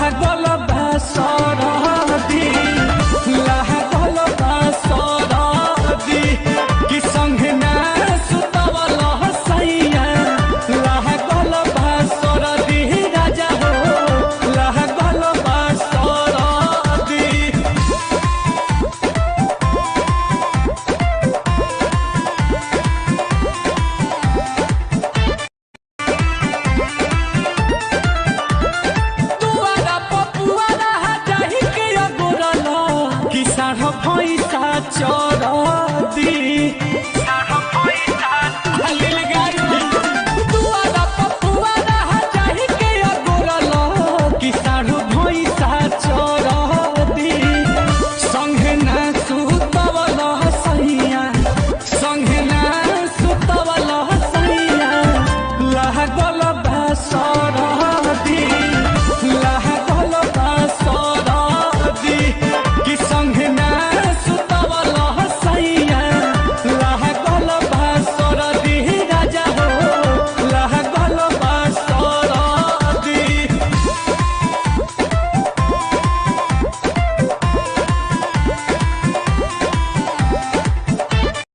लागल बा सरदी, लागल बा सरदी, कि संग ना सुतवल सैया, लागल बा सरदी राजा हो, लागल बा सरदी। दुआरा पपुआरा जाहि के अगोरल, कि साढ़ भैंसा चरदी। दुआरा पपुआरा जाहि के अगोरल, कि साढ़ भैंसा चरदी। संगे ना सुतवल सैया, संगे ना सुतवल सैया, लागल बा।